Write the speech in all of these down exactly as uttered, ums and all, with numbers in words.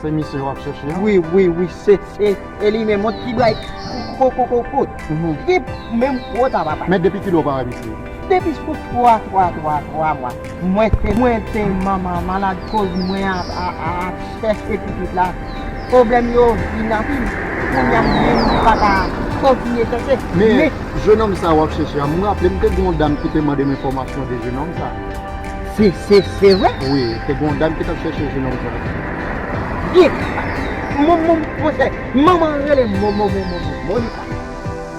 Se misye w ap chèche a? Wi, wi, wi, se, se, se li menm, yon ti bray kokokokot. Mhm. Li menm kwota, papa. Men depi kilè w pa wè misye? Depi sou twa, twa, twa, twa mwa. Mwen te, mwen te manman malad koz mwen ap, ap, ap, ap chèche pitit la. Pwoblèm yo vin anpil. Kounye a m menm m pa ka kontinye chèche. Men, men jenòm sa w ap chèche a, m raple m te gen yon dam ki te mande m enfòmasyon de jenòm sa. Se, se, se vre? Wi, te gen yon dam ki t ap chèche jenòm sa. Byen. Mon, mon, monchè, manman rele Mo, Mo, Mo, Mo, Mo, Monika.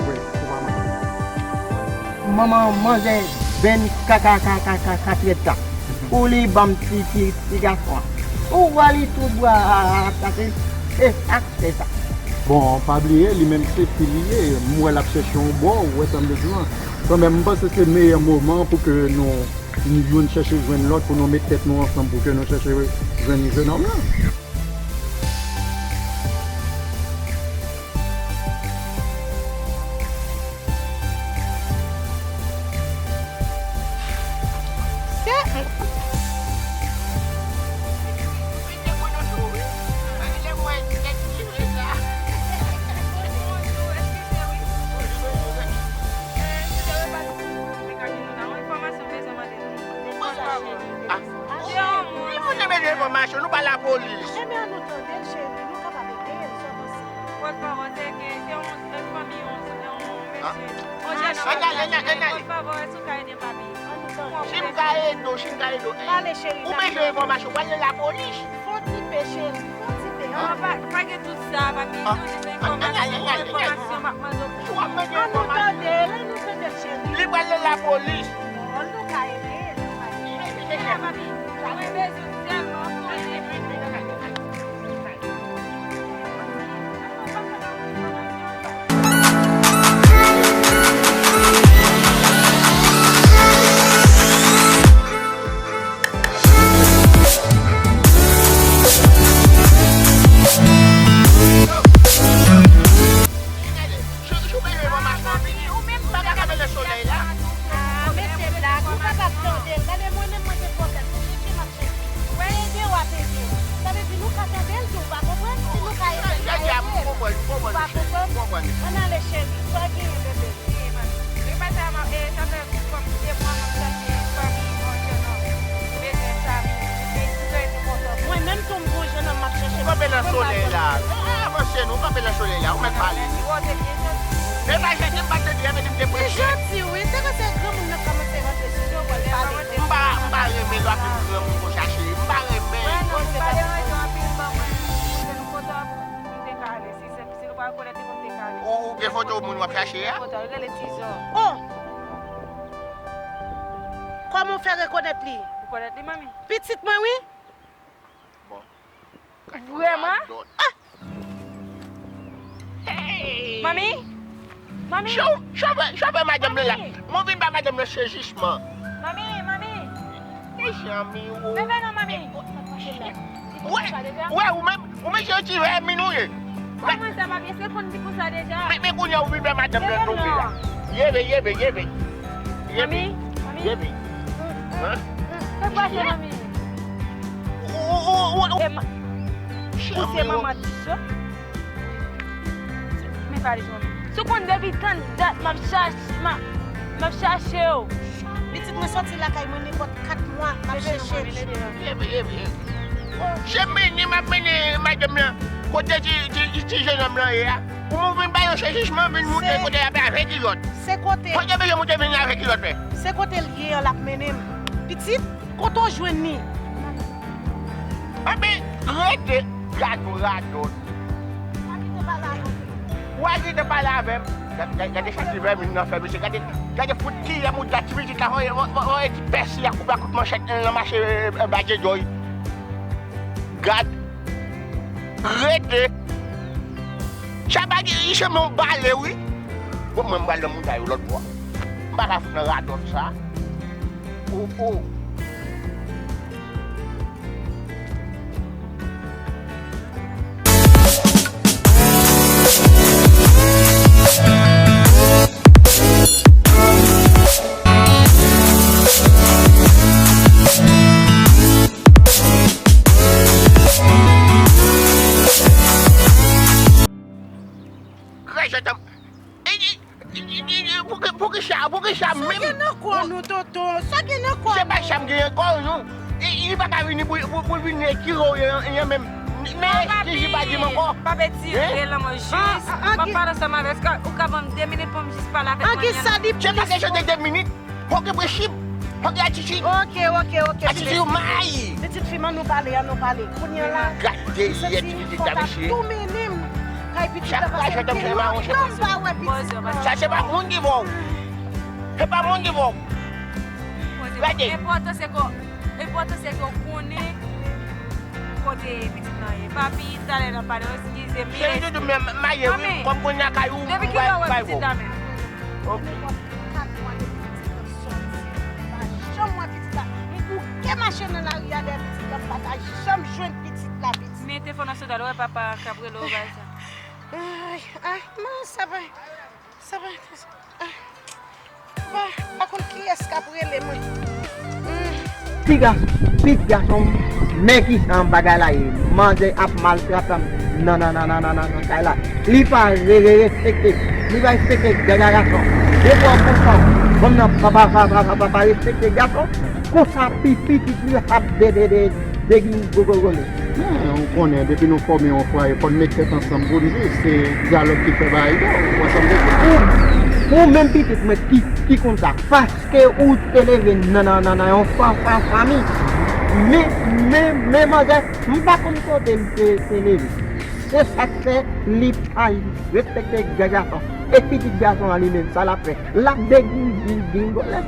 Wi, ou pa manke. Manman manzè benn kaka, kaka, kaka, kaka trèt la. Ou li ban m ti, ti, ti gason an. Ou wè li tout bwa a, a, a, a, se, se sa, se sa. Bon, pa bliye, li menm se fi li ye. M wè l ap chèche yon bò, ou wè sa m vle di w lan. Kanmenm, m panse se meyè moman pou ke nou, nou youn chèche jwenn lòt, pou nou met tèt nou ansanm, pou ke nou chèche jwenn jenòm lan. Ah, li vle mete enfòmasyon, nou pa lapolis. Ebyen, an nou tande l, cheri, nou kapab ede l, sa w panse? Pòtpawòl, se gen, se yon, yon fanmi, yon, yon mesye, yon jènòm. Ann ale, ann ale, ann ale. Pòtpawòl, èske w ka ede m, papi? Ann nou tande. Si m ka ede w, si m ka ede w. Pale, cheri, ou bezwen enfòmasyon, w ale lapolis. Fon ti pe, cheri, fon ti pe, an. Pa, pa gen tout sa, papi. Tande, se enfòmasyon, enfòmasyon, m ap mande w pou. Ann nou tande l, ann nou tande l, cheri. Li pral nan lapolis. Bon, nou ka ede, nou ka ede. Papi, mwen bezwen tèlman koze. Mesye blag, ou kapab tande l. Gade mwen menm, mwen te pwofèt. Ou chèche m ap chèche. Wè ede w ap ede w. Sa vle di nou ka tande l tou, ou pa konprann? Si nou ka ede l, n a ede l. Ou pa konprann? Ann ale, cheri. Sa w genyen, bebe? Li pa sa, e, sa fè kòm de mwa m ap chache fanmi, yon jennonm. M bezwen sa, m bezwen yon jennonm konsa. Mwen menm tou, m gon jennonm m ap chache. Ou kanpe nan solèy la. Ah, monchè, nou kanpe nan solèy la. Ou mèt pale. E pa jete m pa te di, e vle di m te prese. Li janti, wi. Se ke se granmoun nan kòmanse rantre sou li, ou pral pale. M pa, m pa renmen lè w ap di m granmoun konsa, cheri. M pa renmen. Wè, non, m pa deranje w anpil, ban mwen. Mwen te gen foto a pou m te ka ale. Si se, si nou pa rekonèt li, pou m te ka ale. Ou, ou gen foto moun w ap chache a? Foto, li rele Tizò. Oh! Kòman w fè rekonèt li? Ou rekonèt li, manmi? Pitit mwen, wi. Bon. Vrèman? Ah! Hey! Manmi? Manmi? Chofè, chofè madanm nan la. Manmi! Mwen vin ba madanm nan sezisman. Manmi, manmi! Mezanmi, ou. Bebe non, manmi. Wè, wè, ou menm, ou menm se yon ti vèmin ou ye. Kòman sa, papi? Èske l konn di konsa deja? Men, men kounye a ou vin fè madanm nan tonbe la. Yeve, yeve, yeve. Yeve. Mami, mami. Yeve. Hein? Sa k pase, mami? Ou, ou, ou, ou. E ma-, ou se manman Tizò? Men pale, mami. Si w konn depi tann dat m ap chache, m ap, m ap chache w. Pitit mwen soti lakay mwen nenpòt kat mwa, m ap chèche l. Yeve, yeve, yeve. Se mennen m ap mennen madanm nan kote ti, ti, ti jennonm lan ye a. Pou mwen vin ba yo sezisman, vin moute kote y ap avè kilòt. Se kote. Kote bezwen moute vin avè kilòt, men. Se kote l ye an l ap mennen m. Pitit, kote w jwenn li? Anben, rete, gad yon radòt. Pa kite pale avè w. Ou al kite pale avè m. Gad, gad, gade sa ti vèmin nan fè, mesye. Gade, gade fout kiyè mouda ti pitit la, voye, voye, voye ti pèsi a koupe a kout manchèt nan mache, e, e, ba djedòy. Gad. Rete. Sa pa gen, li sanble yon bale, wi. Bon, mwen, m pral nan mouda yo lòt bò. M pa ka fout nan radòt sa. O, o. Cham menm. Sa gen nan kò nou, tonton? Sa gen nan kò nou? Se pa Cham gen nan kò nou. Li pa ka vini pou, pou, pou vini etire w yon, yon menm. Men eskiz li pa di m ankò. Papa etire lanmò jis. M ap pale ansanm avè w. Ou ka ban m de minit pou m jis pale avèk manman? Se pa kesyon de de minit. Fòk gen prensip. Fòk gen atitid. Ok, ok, ok. Atitid ou may. Pitit fi m, ann nou pale, ann nou pale. Kounye a la, gade yè ti pitit la, mesye. Tou mennen m kay pitit la, paske m te lontan m pa wè pitit la. Sa se pa moun ki fè w. Se pa moun ki fè w. Gade. Enpòtan se ke, enpòtan se ke w konnen kote pitit lan ye. Papi, talè n ap pale, eskize m. Cheri doudou, men maye wi, kòm kounye a kay ou bay, bay vo. Ok. Nenpòt kat mwa depi pitit lan sòti, m pa janm wè pitit la. M bouke mache nan lari a dèyè pitit la, m pa ta janm jwenn pitit la, pitit. Men telefòn nan sou talè, w wè papa k ap rele w bay sa. Ay, ay, non, sa pa, sa pa, ah, pa, pa konn kiyès k ap rele mwen. Hmm. Ti gason, pitit gason m, men kijan bagay la ye. Manzè ap maltrate m nan, nan, nan, nan, nan, nan kay la. Li pa re, re, respekte. Li pa respekte gaga gason. Defwa konsa, fanm nan pa, pa, pa respekte gason. Konsa pi, pitit li ap de, de, de, degin gogogole. Men, ou konnen, depi nou fòme yon fwaye, fò n met tèt ansanm pou n viv. Se dyalòg ki fè bagay yo. Ou wè sa m vle di? Ou, ou menm pitit mwen ki, ki konn sa. Paske ou te leve nan, nan, nan, nan yon fa, fa, fanmi. Men, men, men manzè, m pa konn kote l te, te leve. Se sa k fè li pa respekte gran gason. E pitit gason an li menm, sa l ap fè? L ap degingole.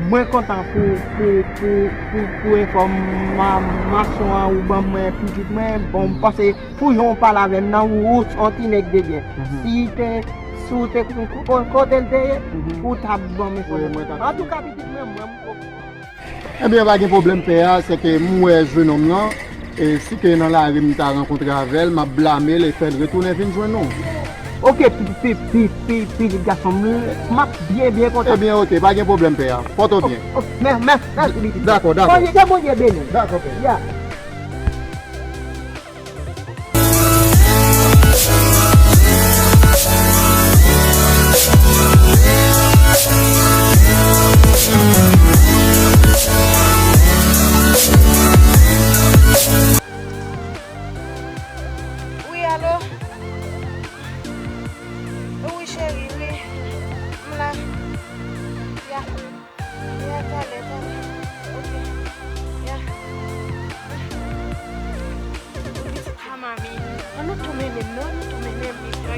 Mwen kontan pou, pou, pou, pou, pou enfòmasyon an ou ban mwen pitit mwen. Bon, m panse pou jan w pale avè m nan, ou, ou se yon ti nèg de byen. Si te, si w te konn ko-, kote l te ye, ou t ap ban m enfòmasyon. Antouka, pitit mwen, mwen, m kontan. Ebyen, pa gen pwoblèm, pè a, se ke m wè jennonm lan, e si ke nan lari m ta rankontre avè l, m ap blame l e fè l retounen vin jwenn nou. Ok, pi, pi, pitit gason m, m ap byen, byen kontan. Ebyen, ok, pa gen pwoblèm, pè a. Pòte w byen. Ok, mè-, mè-, mèsi, pitit. Dakò, dakò. Bondye, ke Bondye beni w. Dakò, pè a. Ya. Wi, alo? Wi, cheri, wi. M la. Ya. Ya, talè, talè. Ok. Ya. Ah, manmi. An nou tou mennen m, non, an nou tou mennen m.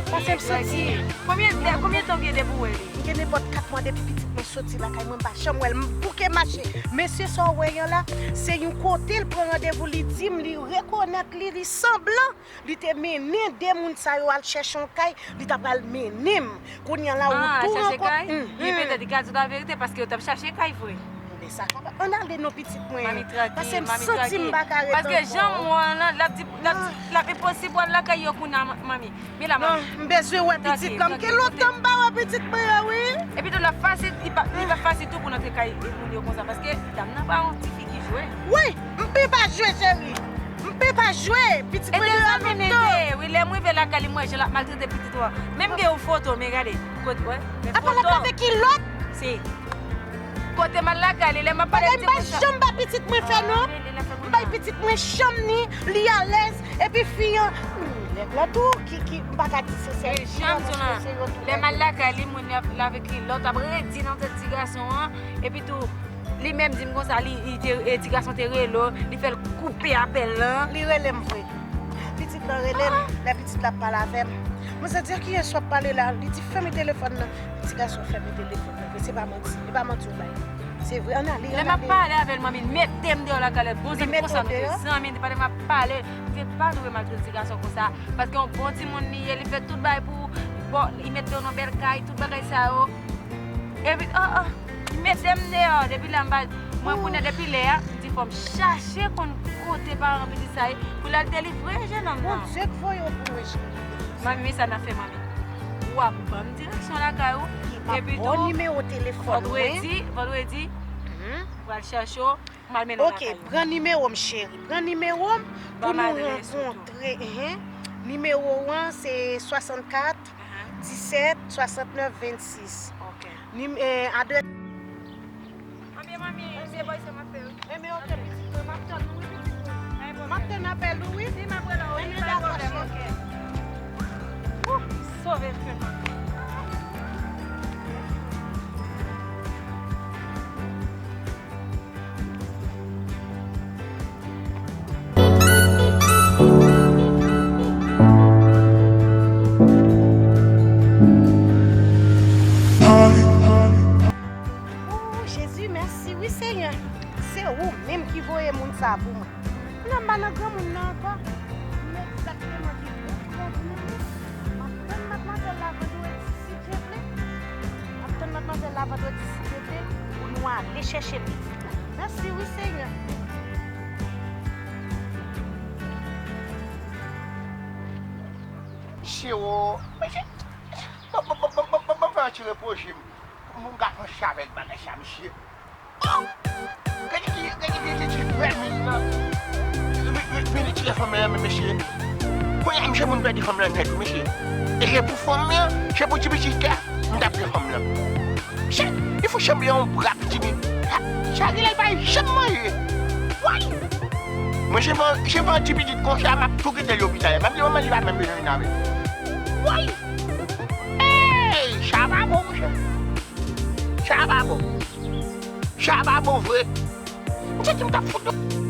Paske m santi. Konbyen, konbyen tan w gen depi w wè li? M gen nenpòt kat mwa depi pitit mwen soti lakay mwen, m pa janm wè l. M bouke mache. Mesye sa w wè an la, se yon kote l pran randevou, li di m, li rekonèt li, li sanblan. Li te mennen de moun sa yo al chèche yon kay, li ta pral mennen m. Kounye a la, ou tou rankontre. Li petèt li ka di w laverite, paske yo t ap chache kay vre. Men sa kapab. Ann ale non, pitit mwen. Mami, trankil, mami, trankil. Paske m santi m pa ka ret ankò. Paske jan m wè w lan, l ap di, l ap di, l ap enposib w al lakay yo kounye a, manmi. Men la, manmi. Non, m bezwen wè pitit lan. M gen lontan m pa wè pitit mwen an, wi. Epi tou, l ap fasil, li pa, li pa fasil tou pou n antre kay moun yo konsa, paske dam nan pa yon ti fi ki jwe. Wi, m pi pa jwe, cheri. M pe pa jwe, pitit mwen rele m lontan. Wi, lè m rive lakay li, m wè jan l ap maltrete pitit ou an. Menm gen yon foto, men gade. Kote, wè, men foto. Apa l ap lave kilòt? Si. Kote m al lakay li, lè m ap pale ak timoun sa. Bagay m pa janm ba pitit mwen fè, non. M bay pitit mwen chanm ni, li alèz, epi fi an, nèg la tou, ki, ki, m pa ka di se sèl fi an, paske se yo tou. Lè m al lakay li, moun ap lave kilòt, ap redi nan tèt ti gason an, epi tou, Li menm di m konsa, li, li te, e, ti gason te rele w, li fè l koupe apèl lan. Li rele m vre. Pitit lan rele m, lè pitit la ap pale avè m. Mwen se di, "A kiyès w ap pale la?" Li di, "Fèmen telefòn nan." Ti gason fèmen telefòn nan vre, se pa manti, e pa manti w bay. Se vre, ann ale, ann ale. Lè m ap pale avè l, manmi, l mete m deyò lakay la. Bon, zanmi konsa nou te zanmi, li pa te m ap pale, li te pa dwe maltrete ti gason konsa. Paske yon bon timoun li ye, li fè tout bagay pou, bon, li mete w nan bèl kay, tout bagay sa yo. Epi, oh, oh, li mete m deyò, depi la m pa, mwen kounye a depi lè a, m di fò m chache konn kote paran pitit sa ye, pou l al delivre jennonm nan. Bondye k voye w pou mwen, cheri. Manmi, men sa n ap fè, manmi. W ap ban m direksyon lakay ou, epi tou, nimewo telefòn mwen. Vandredi, vandredi, m pral chache w, m al mennen w lakay ou. Ok, pran nimewo m, cheri. Pran nimewo m pou nou rankontre. Nimewo w an, se swasannkat, disèt, swasantnèf, vennsis. Ok. Nim, eh, adrès. Anben, manmi, se boy sa m ap fè, wi. Enben, oke, pitit mwen, m ap tann ou, wi, pitit mwen. M ap tann apèl ou, wi. Si, m ap rele w, wi, pa gen pwoblèm, oke. Wouh, sove m, manmi. Oh, Jezi, mèsi wi, Senyè. Se ou menm ki voye moun sa pou mwen. Kounye a m pa nan granmoun nan ankò. M egzakteman ki bon pou granmoun nan. M ap tann madmwazèl la vandredi, si Dye vle. M ap tann madmwazèl la vandredi, si Dye vle, pou nou ale chèche pitit la. Mèsi wi, Senyè. Mesye, o, mesye, ban, ban, ban, ban, ban, ban, ban m fè yon ti repoze m. Pou m ka panse avèk bagay sa, mesye. Oh! Gade ki, gade ki, gade ki fè moun nan. Vin, vin, vin tire fanm nan, men mesye. Kounye a, misye moun pèdi fanm nan nèt, mesye. E se pou fanm nan, se pou ti pitit la, m t ap pran fanm nan. Mesye, li fout sanble yon bra piti. Sa, sa genlè l pa janm manje. Woy! Mwen, se yon, se yon ti pitit konsa, m ap tou kite l lopital. M ap di manman li pa menm bezwen vin avè l. Woy! Ey, sa pa bon, monchè. Sa pa bon. Sa pa bon vre. M santi m t ap fout.